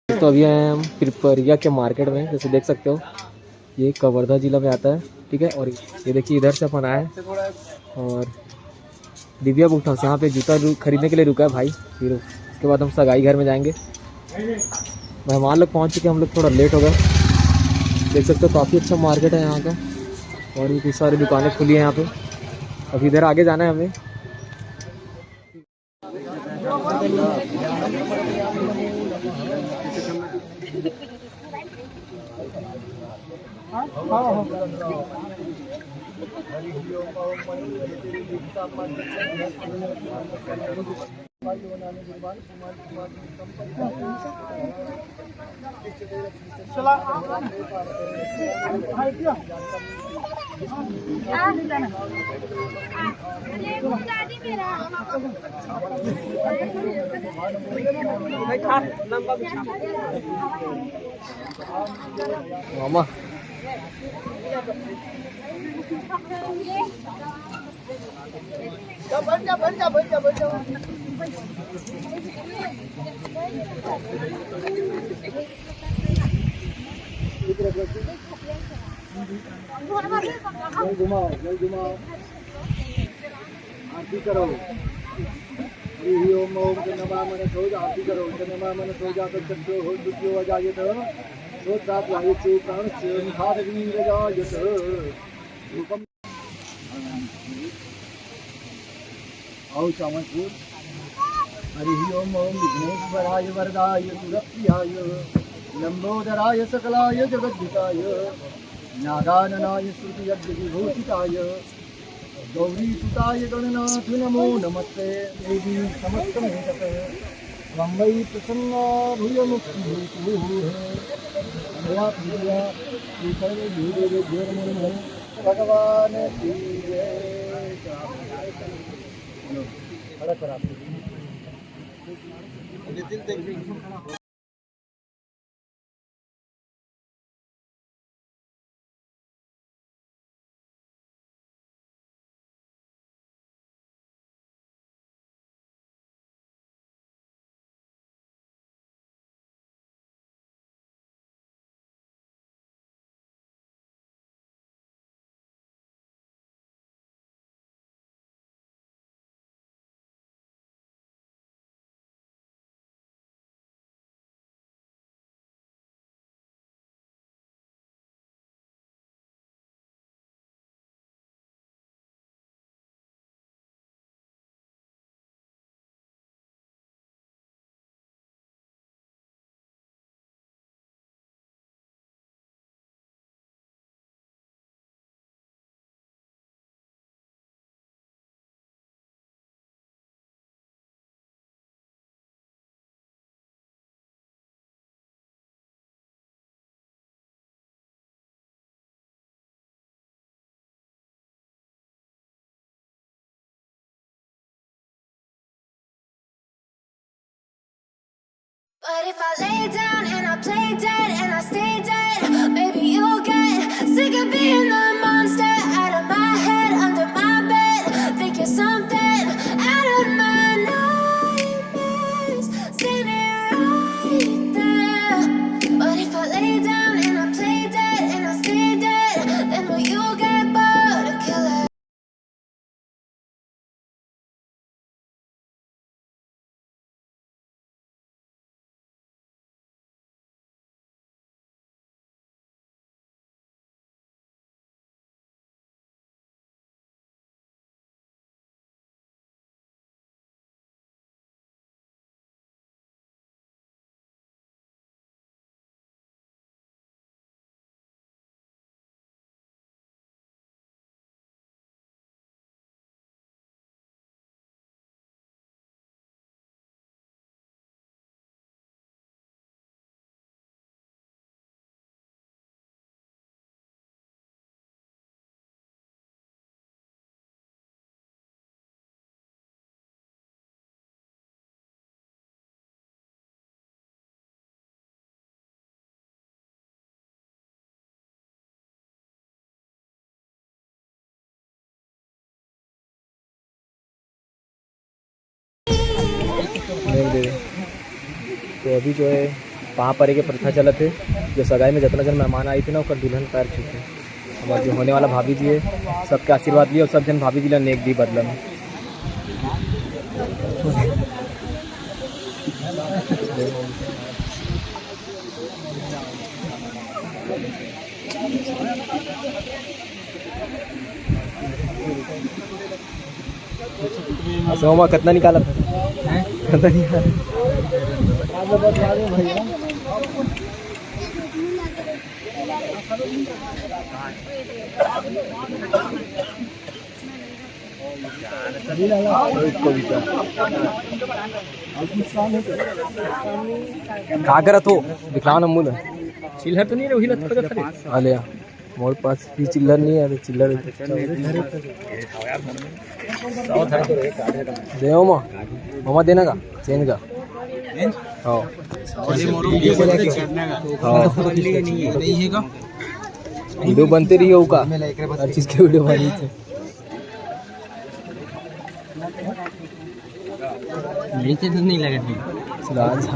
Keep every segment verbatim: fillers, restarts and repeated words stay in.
तो अभी आए हैं हम पिपरिया के मार्केट में, जैसे देख सकते हो ये कवर्धा जिला में आता है, ठीक है। और ये देखिए, इधर से अपन आए और दिव्या बुक हाउस, यहाँ पे जूता रु-, खरीदने के लिए रुका है भाई। फिर उसके बाद हम सगाई घर में जाएंगे। मेहमान लोग पहुँच चुके हैं, हम लोग थोड़ा लेट हो गए। देख सकते हो काफ़ी अच्छा मार्केट है यहाँ का और भी कुछ सारी दुकानें खुली हैं यहाँ पे। अभी इधर आगे जाना है हमें। मामा। घुमाओ, घुमाओ। आरती करो। हरि ओम, ओम चंद्रमा मन सोज आरती करो। चंद्रमा मन सोज आकर चक्षु हो दुर्यो अजायत। श्रोत्रात्वायु प्राणस्य निखादग्नि रजायत। रूपम। आओ चावनपुर। हरि ओम, ओम विघ्नेश्वराय वरदाय सुरप्रियाय लंबोदराय सकलाय जगद्धिताय नागाननाय श्रुति यज्ञ विभूषिताय गौरी सुताय गणनाथ नमो नमस्ते। देवी समस्त में तप वम वै प्रसन्ना भूयमुक्ति भूतु। दया प्रिया श्री सर्व भूदेव भगवान की जय। खड़ा करा। But if I lay down and I play dead and I stay dead, maybe you'll get sick of being the monster out of my head, under my bed. Think you're something out of my nightmares, seen it right there. But if I lay down and I play dead and I stay dead, then will you get bored of killing? नहीं दे। तो अभी जो है पाँव परे के प्रथा चलत हे। जो सगाई में जतना जन मेहमान आए थे ना, ओकर दुल्हन पैर छूथे। हमारे जो होने वाला भाभी जी है, सबके आशीर्वाद लिए और सब जन भाभी जी ला नेग दी बदला में। अच्छा, मामा, कितना निकाला था? हैं? कितना निकाला? का करत हो? दिखलाओ ना मुंह ल। चिल्हर तो नहीं रहे, वही लत खोजत हरे। अले, मोर पास भी चिल्लर नहीं है, तो चिल्लर दे मामा। मामा देना का? चेंज का? हाँ। हाँ। वीडियो बनते रही हो का? हर चीज के वीडियो बनी थे। नीचे तो नहीं लगे थे। राजा।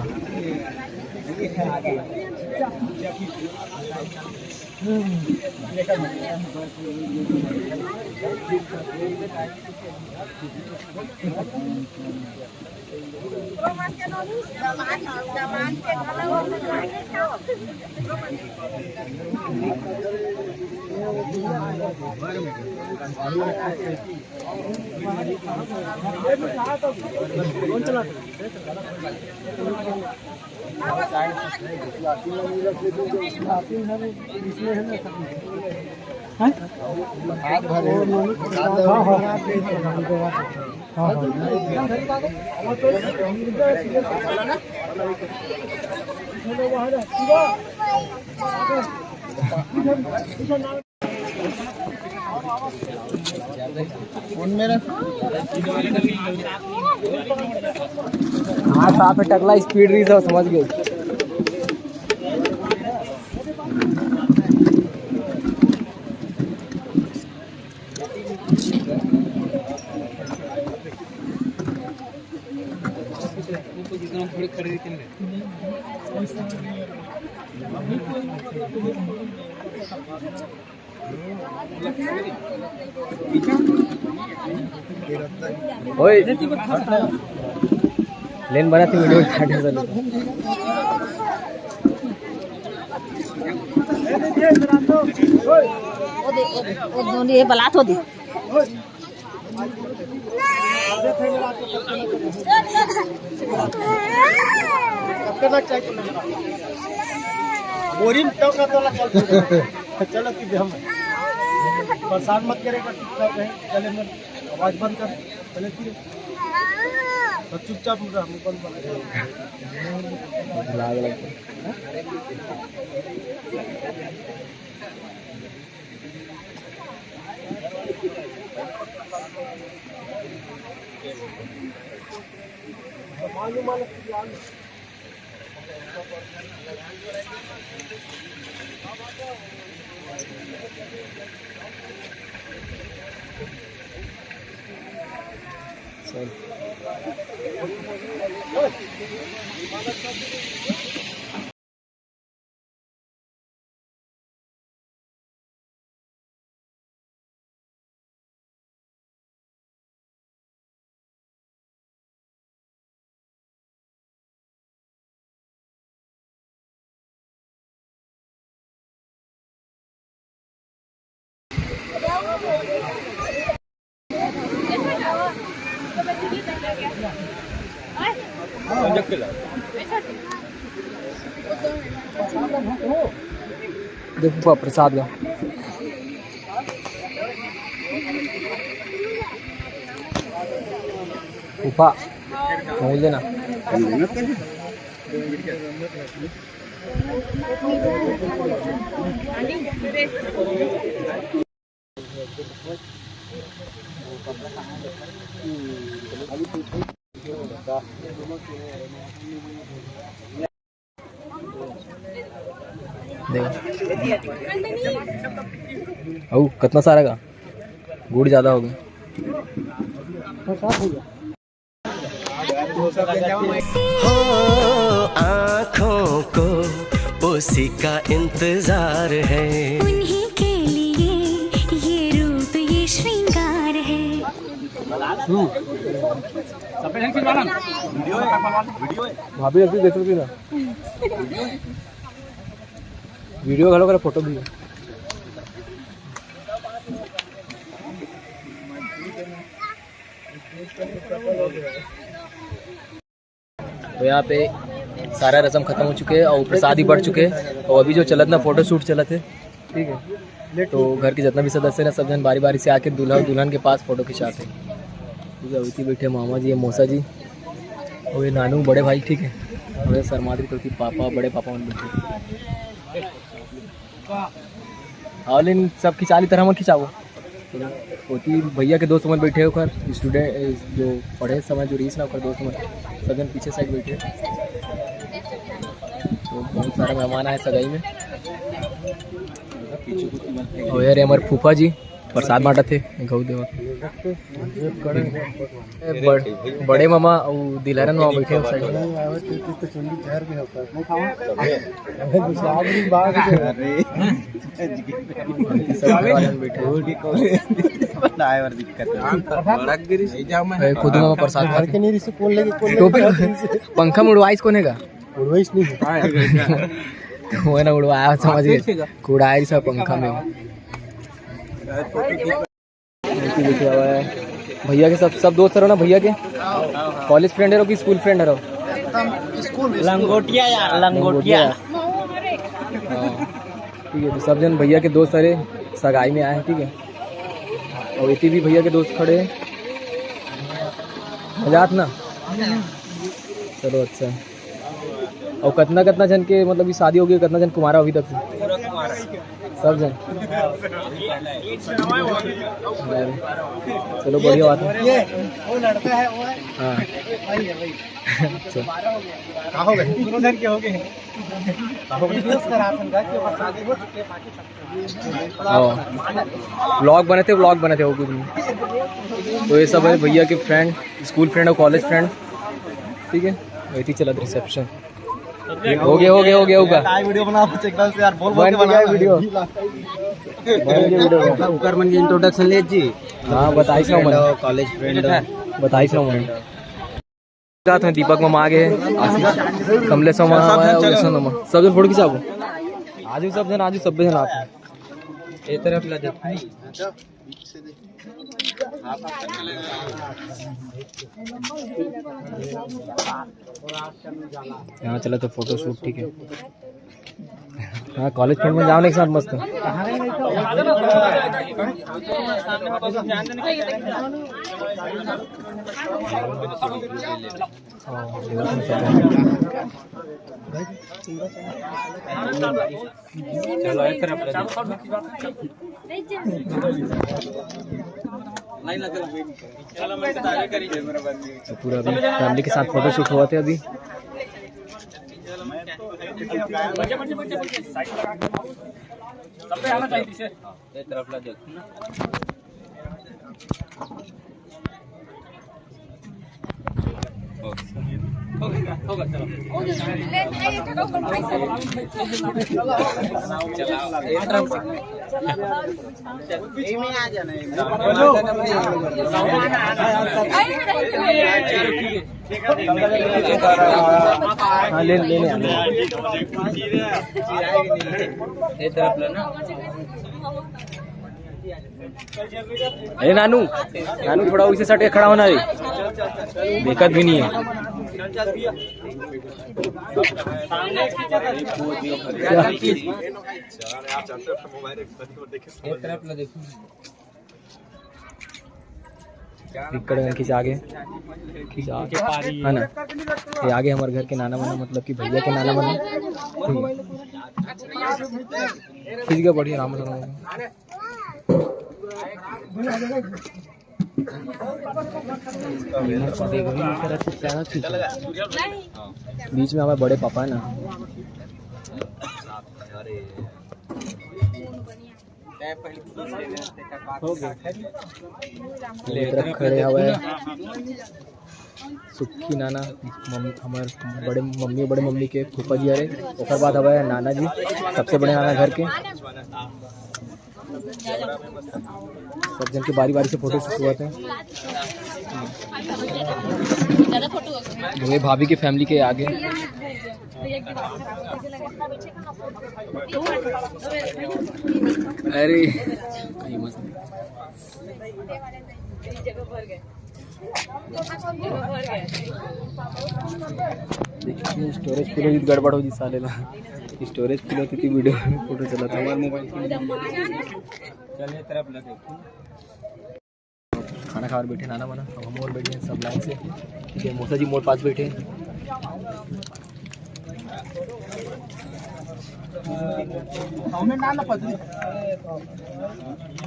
हाँ, साफ है, टकला स्पीड रही सब समझ गए। ओए, लेन बना थी वीडियो काटे चलो। ओ दे, ओ दे, ओ दे, ये बलात हो दे। बोरिंग तो का तोला चल। चलो, तू हम परेशान मत करेगा, चुपचाप रहे, चले मत, आवाज बंद कर, चले तू। तो चुपचाप रह, मुंह बंद कर। लाग लग। देखो प्रसाद का। फूफा, मोल देना। देखो। अउ, कितना सारा का? गुड़ ज्यादा हो गया। हो, आँखों को उसी का इंतजार है। उन्हीं के लिए ये रूप, ये श्रृंगार है। भाभी, ऐसे देखो कि ना, वीडियो घालो कर, फोटो भी। तो यहाँ पे सारा रस्म खत्म हो चुके हैं और प्रसाद ही बढ़ चुके हैं। और अभी जो चलत ना, फोटो शूट चलत है, ठीक है। तो घर के जितना भी सदस्य ना, सब जन बारी बारी से आके दूल्हा और दुल्हन के पास फोटो खिंचाते हैं। ठीक है, अभी बैठे मामा जी, ये मौसा जी और ये नानू बड़े भाई, ठीक है। और ये शर्माद्री करती पापा, बड़े पापा मन बैठे। हाँ, लेकिन सब खिंचा ली तरह मत खिंचाओ। ओती भैया के दोस्त मन बैठे ओकर स्टूडेंट, जो पढ़े समय जो रहीस ना, ओकर दोस्त मन सब जन पीछे साइड बैठे। तो बहुत सारा मेहमान आए सगाई में। और यार, ये हमारे फूफा जी प्रसाद बांटत हे, गऊ देवत। बड़-, बड़े मामा अउ दिलारन मामा बैठे हो साइड में। सब घर वाले मन बैठे हो। बनाए बर दिक्कत है। ए, खुद मामा प्रसाद खाते। टोपी, पंखा में उड़वाइस कोन हे गा? उड़वाइस नहीं है। तो वो ना उड़वाया, समझ गए। उड़ाए सब पंखा में। लड़की बैठे हुआ है। भैया के सब, सब दोस्त हरो ना भैया के? कॉलेज फ्रेंड हरो कि स्कूल फ्रेंड हरो? School, school. लंगोटिया यार, लंगोटिया। हाँ। ठीक है, तो सब जन भैया के दोस्त हरे, सगाई में आए हैं, ठीक है। और इतनी भी भैया के दोस्त खड़े हैं। मजा आत ना? चलो, अच्छा। और कितना, कितना जन के, मतलब, ये शादी हो गई, कितना जन कुमारा अभी तक से? सब जन। अरे, चलो, बढ़िया बात है। ये वो लड़का है, वो है। हाँ। वही है, वही। अच्छा। कहाँ हो गए? दोनों जन के हो गए। कहाँ हो गए? दोस्त का राशन का, कि वो शादी हो चुकी है, बाकी सब। हाँ, व्लॉग बनाते, व्लॉग बनाते हो कुछ नहीं। तो ये सब है भैया के फ्रेंड, स्कूल फ्रेंड और कॉलेज फ्रेंड, ठीक है। वही चलत रिसेप्शन। हो गया, हो गया, हो गया, होगा। काय वीडियो बना, कुछ एकदम से यार, बोल, बोल बन के गया बना। वीडियो। बन गया वीडियो। ओकर मन के इंट्रोडक्शन ले जी। हाँ, बताइस ना मन। College friend. बताइस ना मन। जात हैं, दीपक मामा आ गए, आशीष, कमलेश मामा आया, उलेश मामा, सब जन फोटो खिंचाबो। आजू सब जन, आजू सब जन आते हैं। ये तरफ ला दे। यहाँ चला तो फोटो शूट, ठीक है। हाँ, कॉलेज फ्रेंड मन जाओ ना एक साथ मस्त। तो पूरा अभी फैमिली के साथ फोटोशूट हुआ थे अभी। सब पे आना चाहिए पीछे। ये तरफ ला दे। होगा, होगा, चलो। चलाओ, ये तरफ। ये में आ जाना है। हाँ, ले, ले, ले। ये तरफ लो ना। ए नानू, नानू थोड़ा उसे सट के खड़ा होना है, दिक्कत भी नहीं है। ये तरफ लो, देखो। इकड़ खिंचा के, खिंचा के, है ना? ये आगे हमारे घर के नाना मना, मतलब कि भैया के नाना मना। ठीक है। खींच गया, बढ़िया, राम राम। बीच में हमारे बड़े पापा है ना। हो गया। ये तरफ खड़े हुए हैं। सुखी नाना, मम-, हमर बड़े मम्मी, बड़े मम्मी के फूफा जी हरे। ओकर बाद हवय नाना जी, सबसे बड़े नाना घर के। सब जन के बारी बारी से फोटो शूट होवत हे। ये भाभी के फैमिली के आगे। अरे, कहीं मत। देखिए, स्टोरेज फुल हो जी, गड़बड़ हो जी साले ला। स्टोरेज फुल होती थी, वीडियो में फोटो चला था। हमारे मोबाइल के। चल, ये तरफ लगे। खाना खावर बैठे नाना मना, अब हम और बैठे हैं सब लाइन से। ठीक है, मौसा जी मोर पास बैठे हैं। हमने ना ना पतली।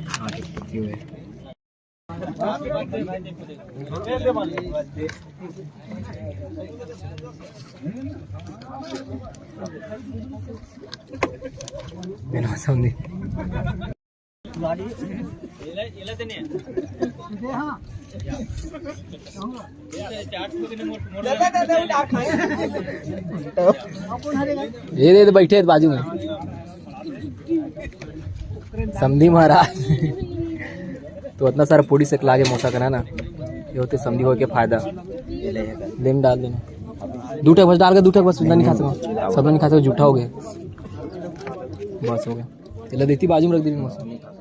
हाँ, ठीक है, ठीक है। बिना समझे। ये दे, दे बैठे हैं बाजू में। समधी महाराज। तो इतना सारा पूड़ी से लागे मौसा करा ना, ये होते समधी हो के फायदा। लेम डाल देना। दू ठक बस डाल के, दू ठक बस, सुंदर नहीं खा सको, सब नहीं खा सको, जूठा हो गया। बस हो गया, चलो देती बाजू में रख दी मौसा।